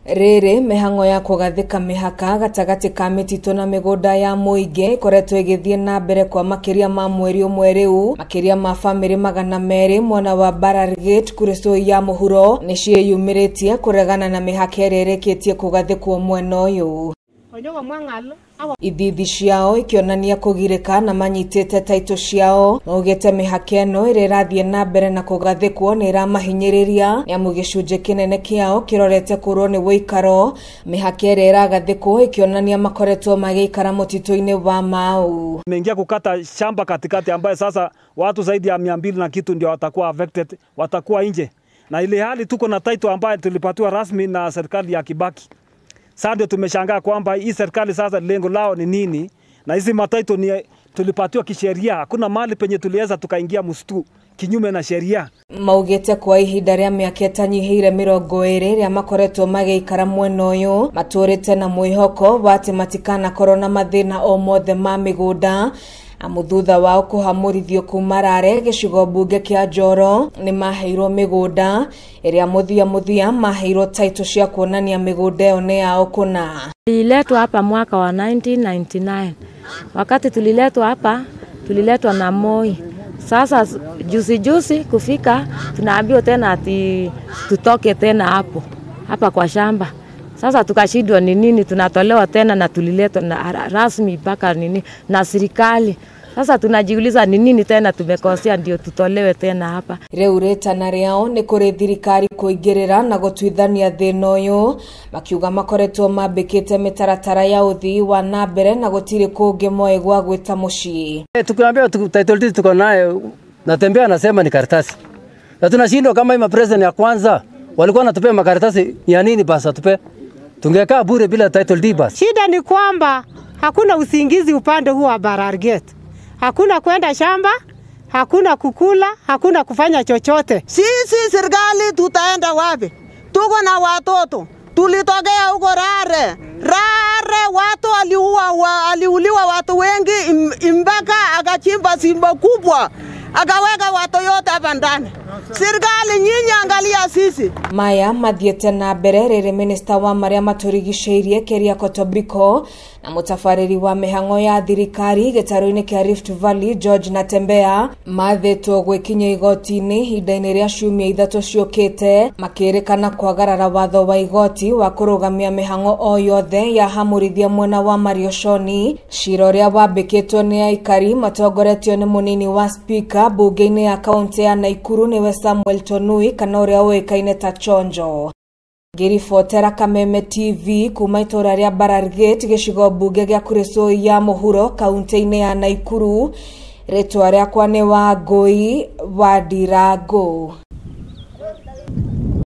Rĩrĩ mĩhang'o ya kũgathĩka mĩhaka gatagatĩ ka mĩtitũ na mĩgũnda ya mũingĩ ĩkoretwo ĩgĩthiĩ na mbere kwa makĩria ma mweri ũmwe rĩu. Makĩria ma bamĩrĩ 200 mwena wa Barargate Kuresoi ya mũhuro nĩciĩyumĩrĩtie kũregana na mĩhaka ĩrĩa ĩrĩkĩtie kũgathĩkwo mwena ũyũ. Ithithi ciao ikĩonania kũgirĩka na manyitĩte taitũ ciao maugĩte mĩhaka ĩno ĩrĩa ĩrathiĩ na mbere na kũgathĩkwo nĩ ĩramahinyĩrĩria nĩamu gĩcunjĩ kĩnene kĩao kĩrorete kũrwo nĩ wũikaro. Mĩhaka ĩrĩa ĩragathĩkwo ĩkĩonania makoretwo magĩikara mũtitũ-inĩ wa Mau. Imeingia kukata shamba katikati ambaye sasa watu zaidi ya 200 na kitu ndio watakuwa affected, watakuwa nje. Na ile hali tuko na title ambayo tulipatiwa rasmi na serikali ya Kibaki. Sasa ndio tumeshangaa kwamba hii serikali sasa lengo lao ni nini, na hizi mataito ni tulipatiwa kisheria, hakuna mahali penye tuliweza tukaingia msitu kinyume na sheria. Maugĩte kwa ihinda rĩa mĩaka ĩtanyihĩire 20 rĩa makoretwo magĩikara mwena ũyũ matũrĩte na mwĩhoko wa atĩ matikanakorwo na mathĩna o mothe ma mĩgũnda. Amu thutha wao kũhamũrithio kuma Rare gĩcigo mbunge kĩa Njoro nĩ maheirwo mĩgũnda ĩrĩa mũthia mũthia maheirwo taitũ cia kuonania mĩgũnda ĩyo nĩ yao kũna. Tuliletwa hapa mwaka wa 1999. Wakati tuliletwa hapa tuliletwa na Moi. Sasa juzi juzi kufika tunaambiwa tena ati tutoke tena hapo hapa kwa shamba. Sasa tukashindwa ni nini tunatolewa tena, na tuliletwa na rasmi mpaka nini na serikali. Sasa tunajiuliza ni nini tena tumekosea ndio tutolewe tena hapa. Rĩu rĩtana rĩao nĩ kũrĩ thirikari kũingĩrĩra na gũtuithania thĩna ũyũ, makiuga makoretwo mambĩkĩte mĩtaratara ya ũthii wa na mbere na gũtirĩ kũngĩ moĩ gwa gwĩta mũciĩ. Tukiambiwa title deed tuko nayo, natembea nasema ni karatasi. Na tunashindwa kama hii president ya kwanza walikuwa wanatupea makaratasi ya nini basi atupe? Tungekaa bure bila title deed basi. Shida ni kwamba hakuna usingizi upande huo wa Barargate. Hakuna kwenda shamba, hakuna kukula, hakuna kufanya chochote. Sisi serikali tutaenda wapi? Tuko na watoto. Tulitokea huko Rare. Rare watu aliuliwa watu wengi mpaka akachimba simba kubwa. Akaweka watu yote hapa ndani. Serikali nyinyi angalia sisi. Maya mathiĩte na mbere rĩrĩ minista wa marĩa matũrigicĩirie Keriako Tobiko na mũtabarĩri wa mĩhang'o ya thirikari gĩtarũ-inĩ kĩa Rift Valley George Natembeya mathĩtwo gwĩkinyia igoti-inĩ ihinda-inĩ rĩa ciumia 3 ciũkĩte makĩrĩkana kwagarara watho wa igoti wa kũrũgamia mĩhang'o o yothe ya hamũrithia mwena wa Marioshoni. Cira ũrĩa wambĩkĩtwo nĩ aikari matongoretio nĩ mũnini wa spika bunge-inĩ ya kaũntĩ ya Naikuru nĩwe Samuel Tonui kana ũrĩa ũĩkaine ta Chonjo. Ngĩribotera Kameme TV kuma itũra rĩa Barargate gĩcigo mbunge gĩa Kuresoi ya mũhuro kaũntĩ-inĩ ya Naikuru. Rĩtwa rĩakwa nĩ Wangũi wa Ndirango.